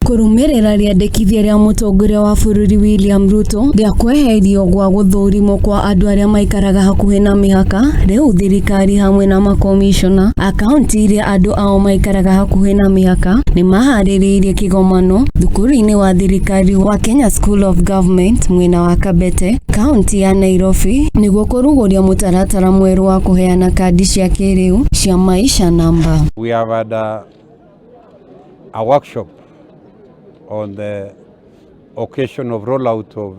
Kũrũmĩrĩra rĩendekithia rĩa mũtongoria wa bũrũri William Ruto rĩa kweherio gwa gũthũrimwo kwa andũ arĩa maikaraga hakuhĩ na mĩhaka, rĩu thirikari hamwe na makomishona a kaunti iria andũ ao maikaraga hakuhĩ na mĩhaka nĩ maharĩrĩirie kĩgomano thukuru-inĩ wa thirikari wa Kenya School of Government mwena wa Kabete, kaunti ya Nairobi nĩguo kũrugũria mũtaratara mwerũ wa kũheana kandi cia kĩrĩu cia Maisha Namba. We have had a workshop on the occasion of rollout of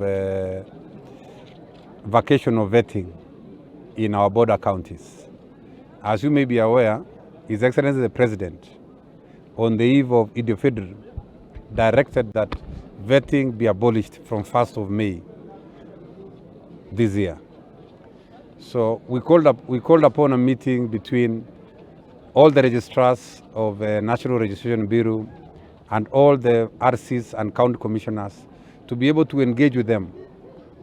vacational vetting in our border counties. As you may be aware, His Excellency the President, on the eve of Eid al-Fitr, directed that vetting be abolished from 1st of May this year. So we called upon a meeting between all the registrars of the National Registration Bureau and all the RCs and county commissioners to be able to engage with them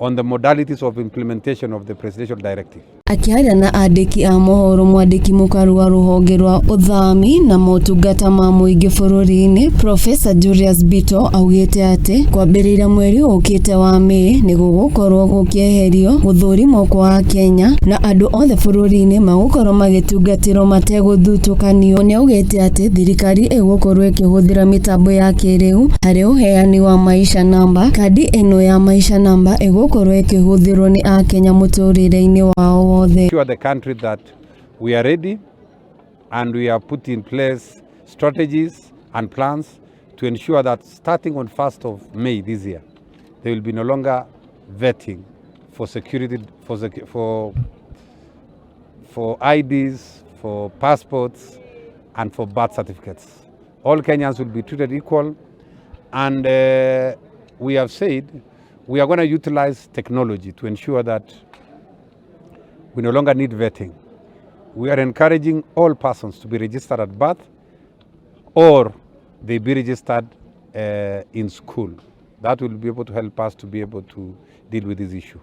on the modalities of implementation of the presidential directive. Akĩaria na andĩki a mohoro, mwandĩki mũkaru wa rũhonge rwa ũthami na motungata ma mũingĩ bũrũri-inĩ, Profesa Julius Bito, augĩte atĩ kwambĩrĩria mweri ũkĩte wa Mĩĩ nĩ gũgũkorwo gũkĩeherio gũthũrimwo kwa Akenya na andũ othe bũrũri-inĩ magũkorwo magĩtungatĩrwo mategũthutũkanio. Nĩ augĩte atĩ thirikari ĩgũkorwo ĩkĩhũthĩra mĩtambo ya kĩrĩu harĩ ũheani wa Maisha Namba. Kandi ĩno ya Maisha Namba ĩgũkorwo ĩkĩhũthĩrwo nĩ Akenya mũtũrĩre-inĩ wao wothe. Assure the country that we are ready and we have put in place strategies and plans to ensure that starting on 1st of May this year, there will be no longer vetting for security, for IDs, for passports, and for birth certificates. All Kenyans will be treated equal, and we have said we are going to utilize technology to ensure that we no longer need vetting. We are encouraging all persons to be registered at birth or they be registered in school. That will be able to help us to be able to deal with this issue.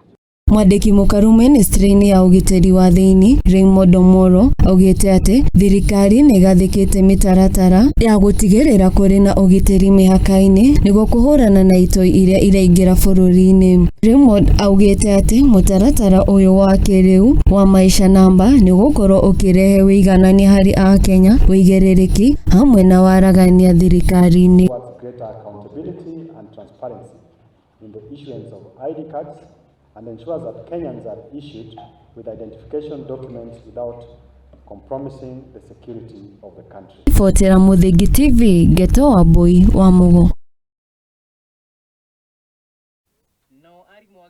Mwandĩki mũkaru ministry-inĩ ya ũgitĩri wa thĩinĩ, Raymond Omollo, augĩte atĩ thirikari nĩ ĩgathĩkĩte mĩtaratara ya gũtigĩrĩra kũrĩ na ũgitĩri mĩhaka-inĩ nĩguo kũhũrana na itoi iria iraingĩra bũrũri-inĩ. Raymond augĩte atĩ mũtaratara ũyũ wa kĩrĩu wa Maisha Namba nĩ ũgũkorwo ũkĩrehe ũiganania harĩ Akenya, ũigĩrĩrĩki hamwe na waragania thirikari-inĩ. Towards greater accountability and transparency in the issuance of ID cards and ensures that Kenyans are issued with identification documents without compromising the security of the country. Ribotera Mũthingi TV, Geto wa Mbui wa Mugo. Nao arimũ a